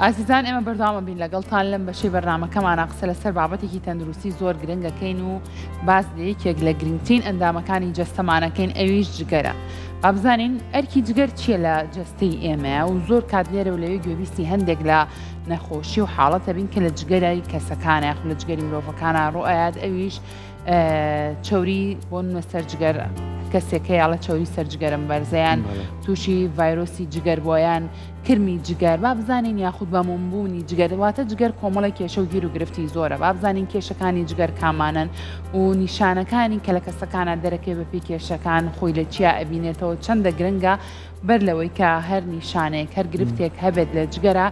ئازیزان ئێمە بەردەوامە بین لەگەڵتان لەم بەشەی بەرنامەکەمانە قسە لەسەر بابەتێکی تەندروستی زۆر گرنگەکەین و باس لە یەکێک لە گرنگترین ئەندامەکانی جەستەمانەکەین ئەویش جگەرە. با بزانین ئەرکی جگەر چییە لە جەستەی ئێمەیە و زۆر کات لێرە و لەوێ گوێبیستی هەندێک لە نەخۆشی و حاڵەتە بین کە لە جگەرای کەسەکانە یاخود لە جگەری مرۆڤەکانە ڕوئەیات ئەویش چەوری بۆ نمونە سەر جگەر کەسێک هەیە ئەڵێ چەوری سەر جگەرم بەرزەیان تووشی ڤایرۆسی جگەر بۆیان کرمی جگەر با بزانین یاخود بە مۆمبوونی جگەر واتە جگەر کۆمەڵێک کێشە و گیر و گرفتی زۆرە با بزانین کێشەکانی جگەر کامانەن و نیشانەکانی کە لە کەسەکانە دەرەکەوێ بەپێی کێشەکان خۆی لە چیا ئەبینێتەوە چەندە گرنگە بەر لەوەی کە هەر نیشانەیەک هەر گرفتێک هەبێت لە جگەرە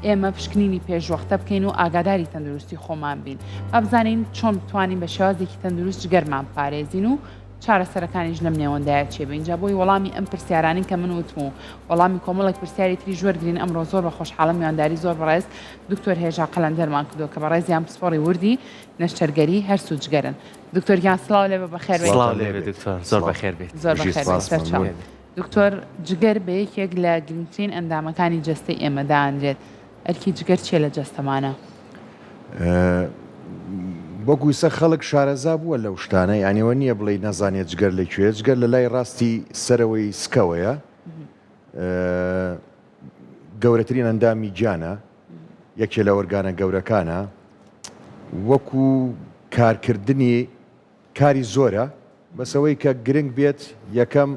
ئێمە پشکنینی پێشوەختە بکەین و ئاگاداری تەندروستی خۆمان بین با بزانین چۆن بتوانین بە شێوازێکی تەندروست جگەرمان پارێزین و چارەسەرەکانیش لەم نێوەندایە چیە بێ ئینجا بۆی وەڵامی ئەم پرسیارانەی کە من وتم و وەڵامی کۆمەڵێک پرسیاری تریش وەرگرین ئەمڕۆ زۆر بە خۆشحاڵم میوانداری زۆر بەڕێز دکتۆر هێژا قەلەندەرمان کردووە کە بەڕێزیان پسپۆڕی وردی نەشتەرگەری هەرس و جگەرن دکتۆر گیان سڵاو لێبێ بەخێر بێیت. سڵاو لێبێ دکتۆر زۆر بەخێر بێیت. زۆر بەخێر بێیت سەرچاو. دکتۆر جگەر بە یەکێک لە گرنگترین ئەندامەکانی جەستەی ئێمە دائەنرێت ئەرکی جگەر چیە لە جەستەمانا؟ وەکو ئیسە خەڵک شارەزا بووە لەو شتانە یانی ئەوە نییە بڵێی نەزانێت جگەر لە کوێیە جگەر لە لای ڕاستی سەرەوەی سکەوەیە گەورەترین ئەندامی گیانە یەکێ لە ئۆرگانە گەورەکانە وەکو کارکردنی کاری زۆرە بەس ئەوەی کە گرنگ بێت یەکەم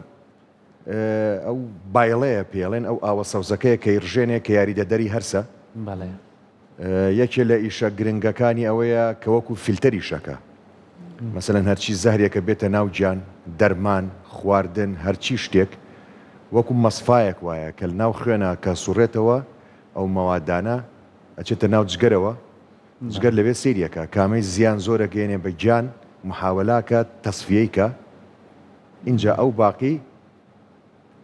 ئەو بایڵەیە پێڵێن ئەو ئاوە سەوزەکەیە کە ئیڕژێنێ کە یاریدەدەری هەرسە. بەڵێ. یەکێ لە ئیشە گرنگەکانی ئەوەیە کە وەکو فیلتەر ئیشەکا. مەسەلەن هەرچی زەهرێکە بێتە ناو گیان، دەرمان، خواردن، هەرچی شتێک وەکو مەسفایەک وایە کە لەناو خوێنا کە سوڕێتەوە ئەو مەوادانە ئەچێتە ناو جگەرەوە، جگەر لەوێ سەیری ئەکا کامەی زیان زۆر ئەگەیەنێ بە گیان محاوەلاکە تەسفیەی کا. ئینجا ئەو باقی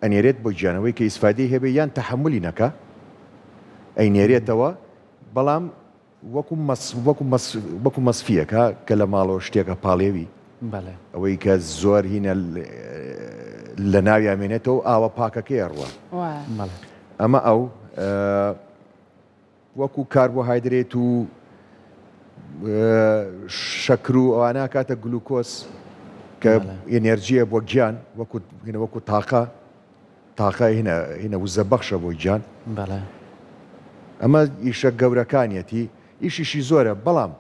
ئەنێرێت بۆ گیانەوەی کە ئیسفادەی هەبێ یان تەحەمولی نەکا ئەینێرێتەوە بەڵام وەکو مەس وەکو مەس وەکو مەسفیەک ها کە لە ماڵەوە شتێک ئەپاڵێوی بەڵێ. ئەوەی کە زۆر هینە لە ناویا مێنێتەوە ئاوە پاکەکەی ئەڕوا وایە. بەڵێ. ئەمە ئەو وەکو کاربۆهایدرێت و شەکر و ئەوانە کاتە گلوکۆز کە ئێنێرجیە بۆ گیان وەکو هینە وەکو تاقە تاقە هینە هینە وزە بەخشە بۆ گیان ئەمە ئیشە گەورەکانیەتی ئیشیشی زۆرە بەڵام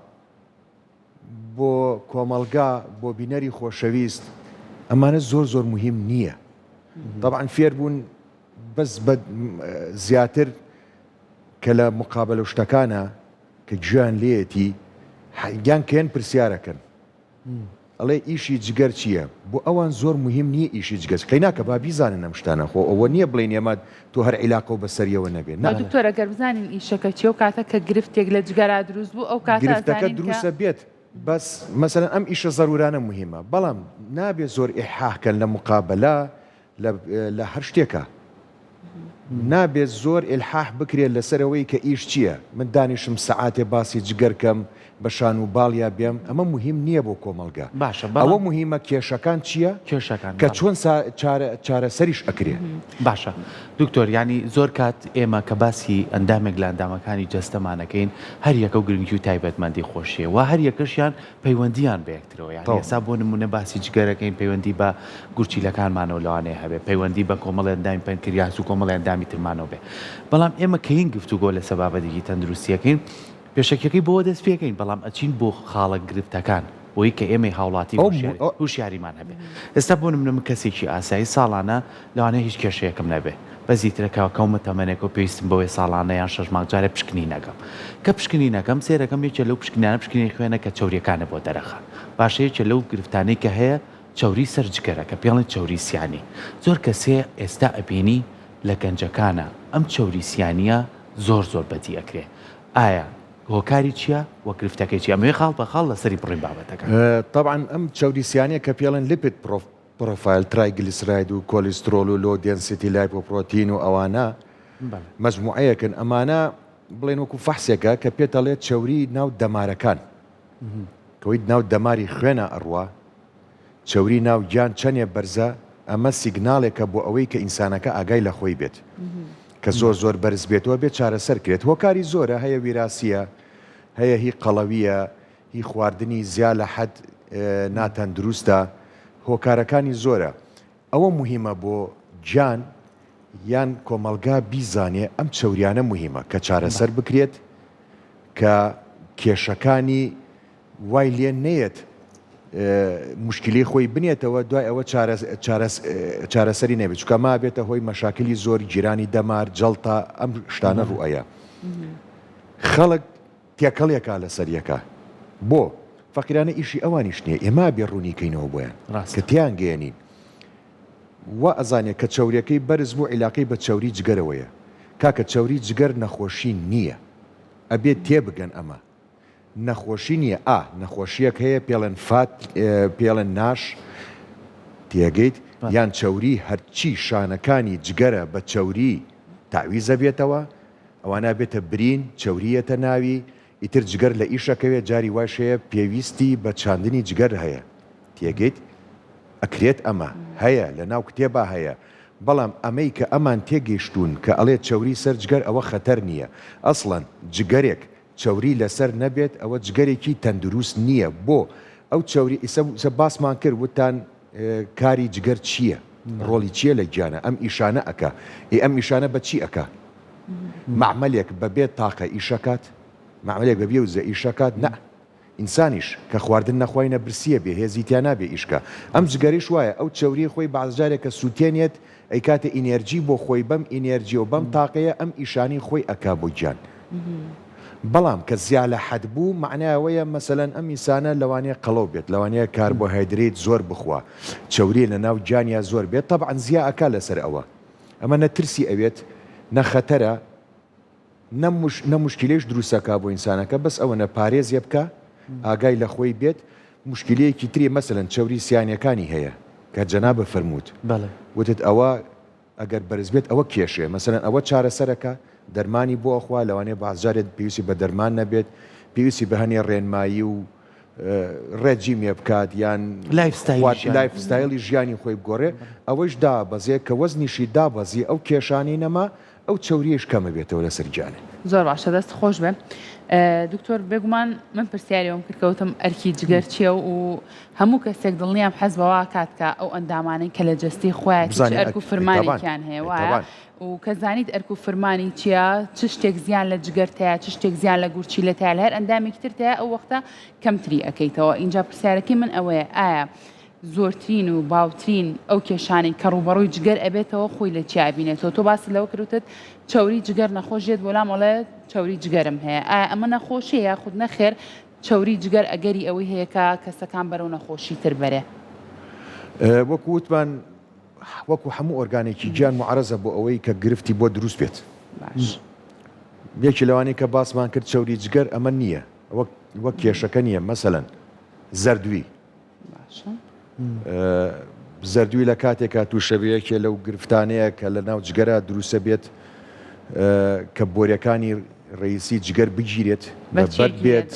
بۆ کۆمەڵگا بۆ بینەری خۆشەویست ئەمانە زۆر زۆر مهم نییە طبعا فێربوون بەس بە زیاتر کە لە مقابەلە و شتەکانا کە گوێیان لێیەتی یان کە یەن پرسیارەکەن ئەڵێ ئیشی جگەر چییە؟ بۆ ئەوان زۆر موهیم نییە ئیشی جگەر چیە قەیناکە با بیزانن ئەم شتانە خۆ ئەوە نییە بڵێین ئێمە تۆ هەر عیلاقەو بەسەریەوە نەبێ نا. دکتۆر ئەگەر بزانین ئیشەکە چیە ئەو کاتە کە گرفتێک لە جگەرا دروست بوو ئەو کاتە گرفتەکە ئەزانین کە. دروسە بێت بەس مەسەلەن ئەم ئیشە زەرورانە موهیمە بەڵام نابێ زۆر ئیلحاح کەن لە مقابەلە لە لە هەر شتێکا نابێت زۆر ئیلحاح بکرێت لەسەر ئەوەی کە ئیش چییە من دانیشم سەعاتێ باسی جگەر کەم بە شان و باڵیا بێم ئەمە موهیم نییە بۆ کۆمەڵگە باشە ئەوە بەڵام موهیمە کێشەکان چییە کێشەکان کە بەڵێ. چۆن سا چارە چارەسەریش ئەکرێ. باشە دکتۆر یانی زۆر کات ئێمە کە باسی ئەندامێک لە ئەندامەکانی جەستەمان ئەکەین هەر یەکە و گرنگی و تایبەتمەندی خۆشیە وە هەر یەکەشیان پەیوەندیان بە یەکترەوە یانی تەواو. ئێستا بۆ نمونە باسی جگەرەکەین پەیوەندی بە گورچیلەکانمانەوە لەوانەیە هەبێ پەیوەندی بە کۆمەڵی ئەندامی پەنکریاس و کۆمەڵی ئەندامی ترمانەوە بێ بەڵام ئێمە کەین گفتوگۆ لەسەر بابەتێکی تەندروستیەکەین پێشەکیەکەی بۆوە دەست پێکەین بەڵام ئەچین بۆ خاڵە گرفتەکان بۆی کە ئێمەی هاوڵاتی ئەو هوشیاری هوشیاریمان هەبێ ئێستا بۆ نمونە من کەسێکی ئاسایی ساڵانە لەوانەیە هیچ کێشەیەکم نەبێ بەس ئیترە کە کەومە تەمەنێکەوە پێویستم بەوەیە ساڵانە یان شەش مانگ جارێ پشکنین ئەکەم کە پشکنین ئەکەم سەیرەکەم یەکێ لەو پشکنینانە پشکنینی خوێنە کە چەوریەکانە بۆ دەرەخا باشە یەکێ لەو گرفتانەی کە هەیە چەوری سەر جگەرە کە پێڵێن چەوری سیانی زۆر کەس هەیە ئێستا ئەبینی لە گەنجەکانا ئەم چەوری سیانیە زۆر زۆر بەدی ئەکرێ ئایا هۆکاری چیە وە گرفتەکەی چیە ئەمەوێ خاڵ بە خاڵ لەسەری بڕۆین بابەتەکە. تەبعەن ئەم چەوری سیانیە کە پێڵێن lipid profile triglyceride و کۆلیسترۆل و low density lipoprotein و ئەوانە مەجموعەیەکن ئەمانە بڵێن وەکو فەحسێکە کە پێت ئەڵێت چەوری ناو دەمارەکان کەوەی ناو دەماری خوێنە ئەڕوا چەوری ناو گیان چەنێ بەرزە ئەمە سیگناڵێکە بۆ ئەوەی کە ئینسانەکە ئاگای لە خۆی بێت. کە زۆر زۆر بەرز بێتەوە بێ چارەسەر کرێت هۆکاری زۆرە هەیە ویراسیە هەیە هی قەڵەویە هی خواردنی زیا لە حەد ناتەندروستە هۆکارەکانی زۆرە ئەوە موهیمە بۆ گیان یان کۆمەڵگا بیزانێ ئەم چەوریانە موهیمە کە چارەسەر بکرێت کە کێشەکانی وای لێ نەیەت موشکیلەی خۆی بنێتەوە دوای ئەوە چارەسەری نەبێت چونکە ئەمە ئەبێتە هۆی مەشاکلی زۆر گیرانی دەمار جەڵتە ئەم شتانە ڕوئەیە خەڵک تێکەڵیەکا لەسەر یەکا بۆ؟ فەقیرانە ئیشی ئەوانیش نیە ئێمە ئەبێ ڕوونی کەینەوە بۆیان کە تێیان گەیەنین وا ئەزانێ کە چەوریەکەی بەرز بوو عیلاقەی بە چەوری جگەرەوەیە کاکە چەوری جگەر نەخۆشی نیە ئەبێ تێبگەن ئەمە نەخۆشی نیە ئا نەخۆشیەک هەیە پێڵێن فات پێڵێن ناش تێگەیت یان چەوری هەرچی شانەکانی جگەرە بە چەوری تەعویزە بێتەوە ئەوانە بێتە برین، چەوری یەتە ناوی، ئیتر جگەر لە ئیش ئەکەوێ، جاری وایش هەیە پێویستی بە چاندنی جگەر هەیە، تێگەیت؟ ئەکرێت ئەمە، هەیە، لە ناو کتێبا هەیە، بەڵام ئەمەی کە ئەمان تێگەیشتوون کە ئەڵێ چەوری سەر جگەر ئەوە خەتەر نییە، ئەسڵەن جگەرێک چەوری لەسەر نەبێت ئەوە جگەرێکی تەندروست نییە، بۆ؟ ئەو چەوری، ئیسە باسمان کرد وتتان کاری جگەر چییە؟ ڕۆڵی چییە لە گیانا؟ ئەم ئیشانە ئەکا. ئێ ئەم ئیشانە بە چی ئەکا؟ مەعمەلێک بە بێ تاقە ئیشەکات؟ مەعمەلێک بە بێ وزە ئیشەکات؟ نا. ئینسانیش کە خواردن نەخواینە برسییە بێ هێزی تیا نابێ ئیش کا. ئەم جگەرەیش وایە ئەو چەوریەی خۆی بەعز جارێک کە سوتێنێت ئەیکاتە ئینێرجی بۆ خۆی بەم ئینێرجیە و بەم تاقەیە ئەم ئیشانەی خۆی ئەکا بۆ گیان. بەڵام کە زیا لە حەد بوو مەعنای ئەوەیە مەسەلەن ئەم ئینسانە لەوانەیە قەڵەو بێت لەوانەیە کاربۆهایدرەیت زۆر بخوا چەوری لە ناو گیانیا زۆر بێت تەبعەن زیا ئەکا لەسەر ئەوە ئەمە نە ترسی ئەوێت نە خەتەرە نە مش نە مشکیلەیش دروست ئەکا بۆ ئینسانەکە بەس ئەوەنە پارێزێ بکا ئاگای لە خۆی بێت مشکیلەیەکی تری مەسەلەن چەوری سیانەکانی هەیە کە جەنابت فەرمووت بەڵێ. وتت ئەوە ئەگەر بەرز بێت ئەوە کێشەیە مەسەلەن ئەوە چارەسەرەکە دەرمانی بۆ ئەخوا لەوانەیە بازجارێت پێویستی بە دەرمان نەبێت پێویستی بە هەنێ ڕێنمایی و ڕێجیمێ بکات یان لایف ستایلی ژیانی خۆی بگۆڕێ ئەوەیش دابەزێ کە وەزنیشی دابەزی ئەو کێشانەی نەما ئەو چەوریەش کەمە بێتەوە لەسەر گیانێ. زۆر باشە دەست خۆش بێ دکتۆر بێگومان من پرسیاری ئەوم کرد کەوتم ئەرکی جگەر چییە و هەموو کەسێک دڵنیام حەز بەوە کات کە ئەو ئەندامانەی کە لە جەستەی خۆیان چ ئەرک و فرمانێکیان هەیە وایە و کە زانیت ئەرک و فرمانی چییە چ شتێک زیان لە جگەرتەیە چ شتێک زیان لە گورچیلەتەیە لە هەر ئەندامێکی ترتەیە ئەو وەختە کەمتری ئەەکەیتەوە اینجا پرسیارەکەی من ئەوەیە ئایا زۆرترین و باوترین ئەو کێشانەی کە ڕووبەڕووی جگەر ئەبێتەوە خۆی لە چیا ئەبینێتەوە؟ تۆ باست لەوە کرد وتت چەوری جگەر نەخۆش دێت بۆ لام ئەڵێ چەوری جگەرم هەیە ئایا ئەمە نەخۆشیە یاخود نەخێر چەوری جگەر ئەگەری ئەوەی هەیە کە کەسەکان بەرەو نەخۆشی تر بەرێ؟ وەکو وتمان وەکو هەموو ئۆرگانێکی گیان موعەرەزە بۆ ئەوەی کە گرفتی بۆ دروست بێت. باش. یەکی لەوانەی کە باسمان کرد چەوری جگەر ئەمە نییە وەک وەک کێشەکە نییە مەسەلەن زەردوی زەردووی لە کاتێکا تووشەبێ یەکێ لەو گرفتانەیە کە لە ناو جگەرا دروستە بێت کە بۆریەکانی ڕئیسی جگەر بگیرێت بە بەرد بێت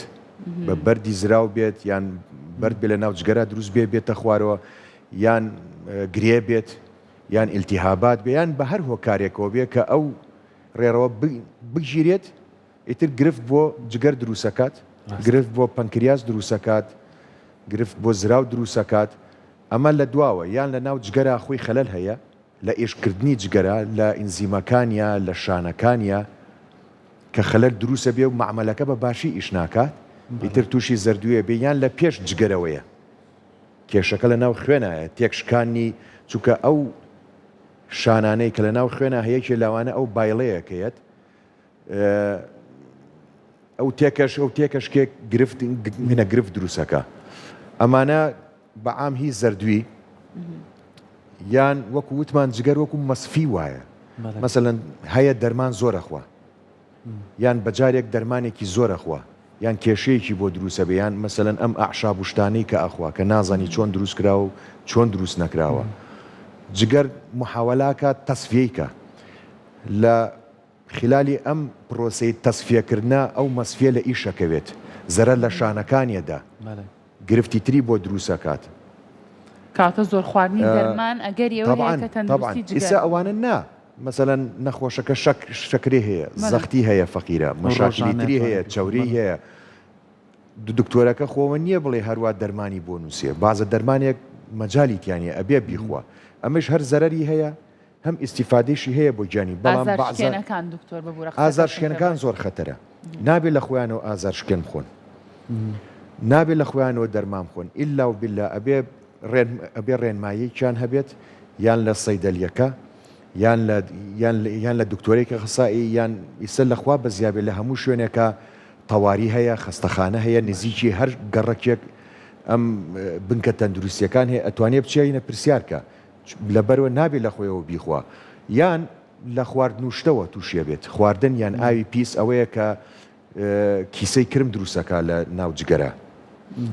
بە بەردی زراو بێت یان بەرد بێ لە ناو جگەرا دروست بێ بێتە خوارەوە یان گرێ بێت یان ئیلتیهابات بێ یان بە هەر هۆکارێکەوە بێ کە ئەو ڕێڕەوە بگیرێت ئیتر گرفت بۆ جگەر دروسەکات، گرفت بۆ پەنکریاس دروسەکات، گرفت بۆ زراو دروسەکات، ئەمە لە دواوە یان لە ناو جگەرا خۆی خەلەل هەیە لە ئیشکردنی جگەرا لە ئینزیمەکانیا لە شانەکانیا کە خەلەل دروسە بێ و مەعمەلەکە بە باشی ئیش ناکات ئیتر توشی زەردویە بێ یان لە پێش جگەرەوەیە کێشەکە لە ناو خوێنایە تێکشکانی چونکە ئەو شانانەی کە لە ناو خوێنا هەیە یەکێ لەوانە ئەو بایڵەیە کە یەت ئەو تێکەش ئەو تێکەشکێک گرفت منە گرفت دروستەکە ئەمانە بە عام هی زەردوی یان وەکو وتمان جگەر وەکو مەسفی وایە مەسەلەن هەیە دەرمان زۆرەخوا یان بەجارێک دەرمانێکی زۆرەخوا یان کێشەیەکی بۆ دروسە بێ یان مەسەلەن ئەم ئەعشاب و شتانەی کە ئەخوا کە نازانی چۆن دروست کراوە و چۆن دروست نەکراوە جگەر محاوەلاکە تەسفیەی کە لە خلالی ئەم پرۆسەی تەسفیەکردنە ئەو مەسفیە لە ئیش ئەکەوێت زەرەر لە شانەکانی ئەدا گرفتی تری بۆ دروست ئەکات. کەواتە زۆر خواردنی دەرمان ئەگەری ئەوەی هەیە کە تەندروستی جگەر. ئیسا ئەوانە نا. مەسەلەن نەخۆشەکە شەک شەکرەی هەیە زەختی هەیە فەقیرە مەشاکلی تری هەیە چەوری هەیە دکتۆرەکە خۆوە نییە بڵێ هەروە دەرمانی بۆ نووسێ بازە دەرمانێک مەجای تیانە ئەبێ بیخوا ئەمەش هەر زەرری هەیە هەم ئیسیفادەیشی هەیە بۆ گیانی بەڵام ئازارشکێنەکان دکتۆر ببورە ئازار شکێنەکان زۆر خەتەرە نابێ لە خۆیانەوە ئازار شکێن بخۆن نابێ لە خۆیانەوە دەرمان بخۆن ئیلا و بیلا ئەبێ ئەبێ ڕێنماییەکیان هەبێت یان لە سەیدەلیەکە یان لە یان یان لە دکتۆرێکی خەسائی یان ئیسە لە خوا بەزیابێ لە هەموو شوێنێکە تەواری هەیە خەستەخانە هەیە نزیکی هەر گەڕەکێک ئەم بنکە تەندروستیەکان هەیە ئەتوانێ بچێینە پرسیارکە لەبەرەوە نابێ لە خۆیەوە بیخوا یان لە خواردن و شتەوە تووشیە بێت خواردن یان ئاوی پیس ئەوەیە کە کیسەی کرم دروستەکا لە ناو جگەرە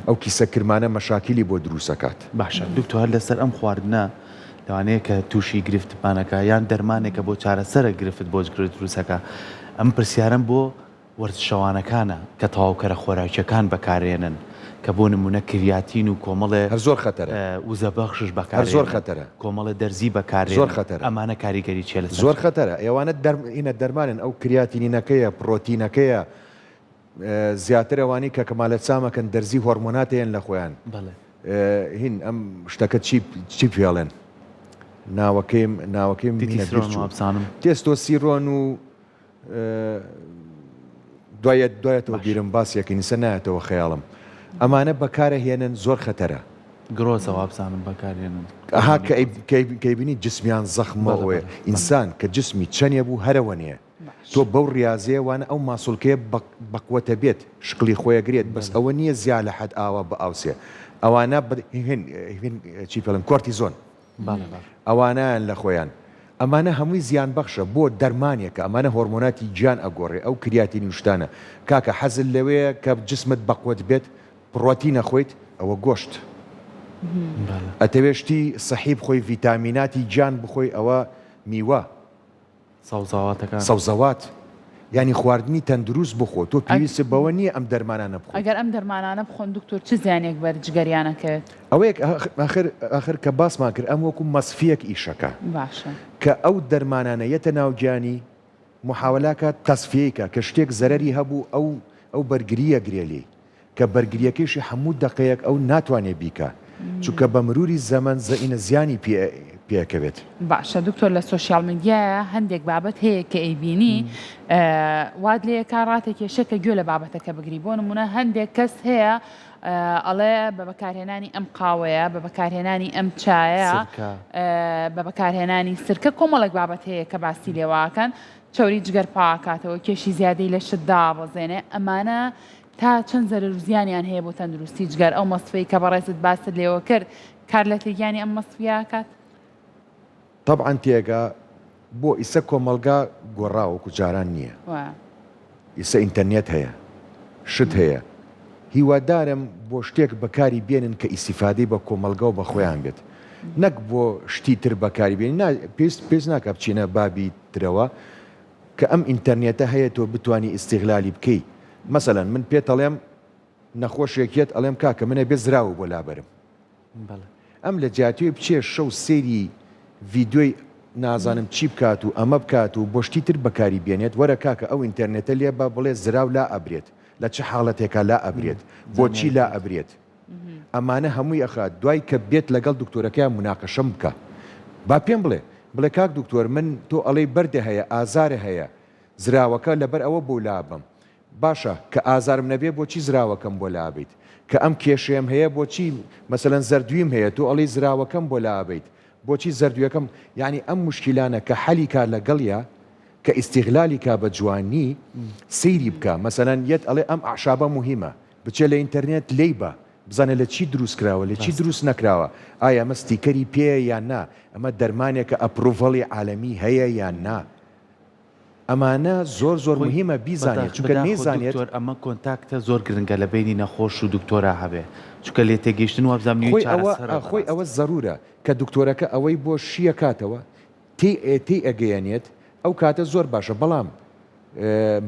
ئەو کیسە کرمانە مەشاکیلی بۆ دروستەکات. باشە دکتۆر هەر لەسەر ئەم خواردنە لەوانەیە کە توشی گرفتمانەکا یان دەرمانێکە بۆ چارەسەرە گرفت بۆ جگرە دروستەکا ئەم پرسیارەم بۆ وەرزشەوانەکانە کە تەواوکەرە خۆراکیەکان بەکارێنن کە بۆ نمونە کریاتین و کۆمەڵێ هەر زۆر خەتەرە. وزە بەخشش هەر زۆر بەکارێنن خەتەرە. کۆمەڵێ دەرزی بەکارێنن زۆر خەتەرە. ئەمانە کاریگەری چیە لەسەر زۆر خەتەرە ئێوانە دەر ئینە دەرمانن ئەو کریاتینینەکەیە پڕۆتینەکەیە زیاتر ئەوانەی کە کەمالە چامەکەن دەرزی هۆرمۆنات ئەیەن لە خۆیان بەڵێ. هین ئەم شتەکە چی چی پێڵێن ناوەکەیم ناوەکەیم هینە بیر تیتیسرۆن چوو وابزانم. تێستۆسیرۆن و دوایە دوایەتەوە باش. بیرم باسیەکەین ئیسە نایەتەوە خەیاڵم ئەمانە بەکارە هێنن زۆر خەتەرە. گرۆزە وابزانم بەکارهێنن. ئەها کە کە ئەیبینی جسمیان زەخمە بەڵێ ئەوەیە بەڵێ بەڵێ. ئینسان کە جسمی چەنێ بوو هەرەوەنەیە باش. تۆ بەو ڕیازەیە وانە ئەو ماسوڵکەیە بەقوەتە بێت شکڵی خۆیەگرێت بەس بەڵێ. ئەوە نییە زیا لە حەد ئاوا بئاوسێ ئەوانە هێن هێن چی پێڵێن کۆرتیزۆن. بەڵێ بەڵێ. ئەوانەیان لە خۆیان. ئەمانە هەمووی زیان بەخشە بۆ دەرمانێکە ئەمانە هۆرمۆناتی گیان ئەگۆڕێ ئەو کریاتینی و شتانە کاکە حەزت لەوەیە کە جسمت بەقوەت بێت پڕۆتین ئەخۆیت ئەوە گۆشت بەڵێ. ئەتەوێ شتی سەحی بخۆی ڤیتامیناتی گیان بخۆی ئەوە میوە. سەوزەواتەکان. سەوزەوات یانی خواردنی تەندروست بخۆ تۆ پێویستت بەوە نییە ئەم دەرمانانە بخۆیت. ئەگەر ئەم دەرمانانە بخۆن دکتۆر چ زیانێک بەر جگەریان ئەکەوێت؟ ئەوەیە ئاخر ئاخر کە باسمان کرد ئەم وەکو مەسفیەک ئیشەکا باشە. کە ئەو دەرمانانە یەتە ناو گیانی محاوەلە کات تەسفیەی کا کە شتێک زەرەری هەبوو ئەو ئەو بەرگرییە گرێ لێی کە بەرگریەکەیشی هەموو دەقەیەک ئەو ناتوانێ بیکا چونکە بە مروری زەمەن زەینە زیانی پێ پێکەوێت. باشە دکتۆر لە سۆشیال میدیایە هەندێک بابەت هەیە کە ئەیبینی وات لێکا ڕاتەکێشێ کە گوێ لە بابەتەکە بگری بۆ نمونە هەندێک کەس هەیە ئەڵێ بە بەکارهێنانی ئەم قاوەیە بە بەکارهێنانی ئەم چایە بە بەکارهێنانی سرکە کۆمەڵێک بابەت هەیە کە باسی لێواکەن چەوری جگەر پاکاتەوە کێشی زیادەی لەشت دابەزێنێ ئەمانە تا چەند زەرەر و زیانیان هەیە بۆ تەندروستی جگەر، ئەو مەسفەی کە بەڕێزت باست لێوە کرد کار لە تێگیانی ئەم مەسفیە ئەکات؟ تەبعەن تێگا، بۆ ئیسە کۆمەڵگا گۆڕاوە وەکو جاران نیە، وایە. ئیسە ئینتەرنێت هەیە، شت هەیە، هیوادارم بۆ شتێک بەکاری بێنن کە ئیستیفادەی بە کۆمەڵگا و بە خۆیان بێت نەک بۆ شتی تر بەکاری بێنن، نا پێویست پێویست ناکا بچینە بابی ترەوە، کە ئەم ئینتەرنێتە هەیە تۆ بتوانی ئیستیغلالی بکەی مەسەلەن من پێت ئەڵێم نەخۆشێک یەت ئەڵێم کاکە من ئەبێ زراوە بۆ لابەرم ئەم لە جیاتیەوەی بچێ شەو سەیری ڤیدیۆی نازانم چی بکات و ئەمە بکات و بۆ شتی تر بەکاری بێنێت وەرە کاکە ئەو ئینتەرنێتە لێ بە بڵێ زراو لا ئەبرێت لە چ حاڵەتێکا لا ئەبرێت بۆچی لا ئەبرێت ئەمانە هەمووی ئەخات دوای کە بێت لەگەڵ دکتۆرەکەیا موناقەشەم بکا با پێم بڵێ بڵێ کاک دکتۆر من تۆ ئەڵێی بەردە هەیە ئازارە هەیە زراوەکە لەبەر ئەوە بۆ لابەم باشە کە ئازارم نەبێ بۆچی زراوەکەم بۆ لابەیت کە ئەم کێشەیەم هەیە بۆچی مەسەلەن زەردویم هەیە تۆ ئەڵێی زراوەکەم بۆ لابەیت بۆچی زەردویەکەم یانی ئەم موشکیلانە کە حەلی کا لەگەڵیا کە ئیستیغلالی کا بە جوانی سەیری بکا مەسەلەن یەت ئەڵێ ئەم ئەعشابە موهیمە بچێ لە ئینتەرنێت لێی بە بزانە لە چی دروست کراوە لە چی دروست نەکراوە ئایا ئەمە ستیکەری پێیە یان نا ئەمە دەرمانێکە approval ی عالەمی هەیە یان نا ئەمانە زۆر زۆر خۆی موهیمە بیزانێت بەداخ چونکە بەداخەوە نەیزانێت. دکتۆر ئەمە contact ە زۆر گرنگە لە بەینی نەخۆش و دکتۆرا هەبێ چونکە لێتێگەیشتن وابزانم نیوەی خۆی ئەوە چارەسەرە خۆی ئەوە بەڕاستی. زەرورە کە دکتۆرەکە ئەوەی بۆ شیەکاتەوە تێی تێی ئەگەیەنێت ئەو کاتە زۆر باشە بەڵام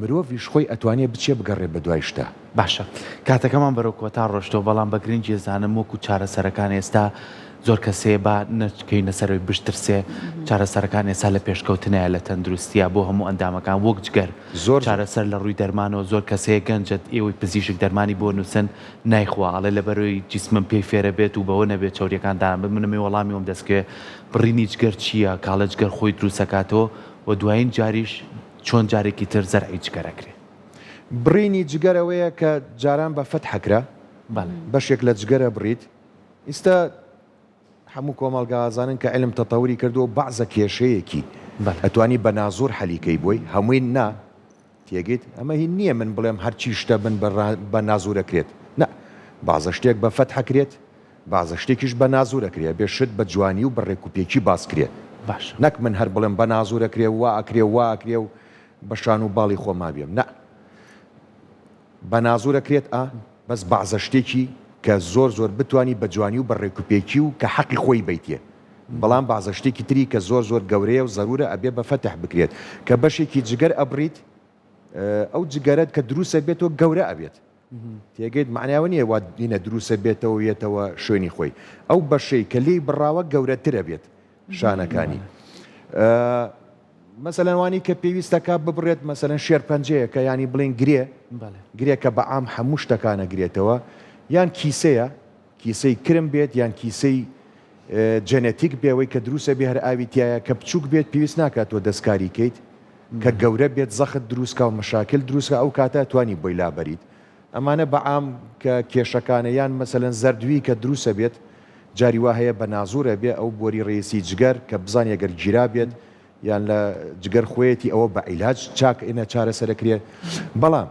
مرۆڤیش خۆی ئەتوانێ بچێ بگەڕێ بەدوای شتا. باشە کاتەکەمان بەرەو کۆتا ڕۆشتەوە بەڵام بە گرنگی ئەزانم وەکو چارەسەرەکان ئێستا. زۆر کەس هەیە با نەچکەینە سەرەوەی بشترسێ چارەسەرەکان ئێستا لە پێشکەوتنایە لە تەندروستیا بۆ هەموو ئەندامەکان وەک جگەر زۆر چارەسەر لە ڕووی دەرمانەوە زۆر کەس هەیە گەنجە ئێوەی پزیشک دەرمانی بۆ نووسن نایخوا ئەڵێ لەبەرەوەی جیسمم پێی فێرە بێت و بەوە نەبێت چەوریەکان دانابێت من ئەمەوێ وەڵامی ئەوم دەستکەوێ بڕینی جگەر چییە کاڵێ جگەر خۆی دروستەکاتەوە و دوایین جاریش چۆن جارێکی تر زەرعی جگەر ئەکرێ. بڕینی جگەر ئەوەیە کە جاران بە فەتح ئەکرا بەڵێ. بەشێک لە جگەر ئەبڕیت ئیستا هەموو کۆمەڵگا ئەزانن کە عیلم تەتەوری کردووە و بەعزە کێشەیەکی بەڵێ. ئەتوانی بە نازور حەلی کەی بۆی هەمووی نا تێگەیت ئەمە هین نییە من بڵێم هەرچی شتە بن بە نازور ئەکرێت نا بەعزە شتێک بە فەتح ئەکرێت بەعزە شتێکیش بە نازور ئەکرێ ئەبێ شت بە جوانی و بە ڕێکوپێکی باس کرێ باشە. نەک من هەر بڵێم بە نازور ئەکرێ و وا ئەکرێ و وا ئەکرێ و بە شان و باڵی خۆما بێم نا بە نازور ئەکرێت ئا بەس بەعزە شتێکی کە زۆر زۆر بتوانی بە جوانی و بە ڕێکوپێکی و کە حەقی خۆی بەیتێ بەڵام بەعزە شتێکی تری کە زۆر زۆر گەورەیە و زەرورە ئەبێ بە فەتح بکرێت کە بەشێکی جگەر ئەبڕیت ئەو جگەرەت کە دروسە بێتەوە گەورە ئەبێت تێگەیت مەعنای ئەوە نییە وا دینە دروسە بێتەوە یەتەوە شوێنی خۆی ئەو بەشەی کە لێی بڕاوە گەورەترە بێت شانەکانی مەسەلەن وانی کە پێویستە کا ببڕێت مەسەلەن شێرپەنجەیە کە یانی بڵێن گرێ گرێ کە بە عام هەموو شتەکانە گرێتەوە یان کیسەیە کیسەی کرم بێت یان کیسەی جەنەتیک بێەوەی کە دروسە بێ هەر ئاوی تایە کە بچووک بێت پێویست ناکات تۆ دەستکاری کەیت کە گەورە بێت زەخت دروستکە و مەشاکل دروستکە ئەو کاتە توانی بۆی لابەریت ئەمانە بە عام کە کێشەکانە یان مەسەلەن زەردوی کە دروسە بێت جاری وا هەیە بە نازورە بێ ئەو بۆری ڕێسی جگەر کە بزانی گەر گیرا بێت یان لە جگەر خۆیەتی ئەوە بە عیلاج چاک ئینە چارەسەرەکرێ بەڵام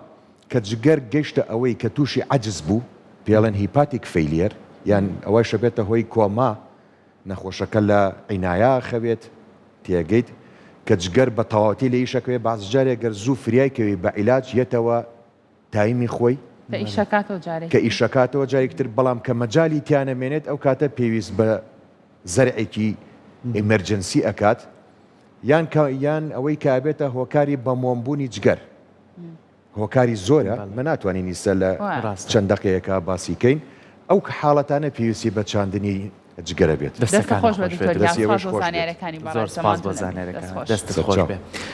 کە جگەر گەشتە ئەوەی کە تووشی عەجز بوو پێڵێن hepatic failure یان ئەوەشە بێتە هۆی کۆما نەخۆشەکە لە عینایە ئەخەوێت تێگەیت کە جگەر بە تەواوەتی لە ئیشەکەوێ باز جارێ گەر زوو فریای کەوی بە عیلاج یەتەوە تایمی خۆی کە ئیشەکاتەوە جارێکی کە ئیشەکاتەوە جارێکی تر بەڵام کە مەجالی تیا نەمێنێت ئەو کاتە پێویست بە زەرعێکی emergency ئەکات یان کە یان ئەوەی کە ئەبێتە هۆکاری بە مۆم بوونی جگەر هۆکاری زۆرە مە ناتوانین ئیستا لە چەند دەقەیەکا باسی کەین ئەو حاڵەتانە پێویستی بە چاندنی جگەرە بێت. دەستت دەستەکانت خۆش بێت خۆش بێت دکتۆر گیان دەستی سوپاس ئێوەش بۆ خۆش بێت. زانیاریەکانی زۆر بەڕێز سپاس ماندوو بۆ نەبیت دەست زانیاریەکانت خۆش. دەستت خۆش سەرچاو. بێ.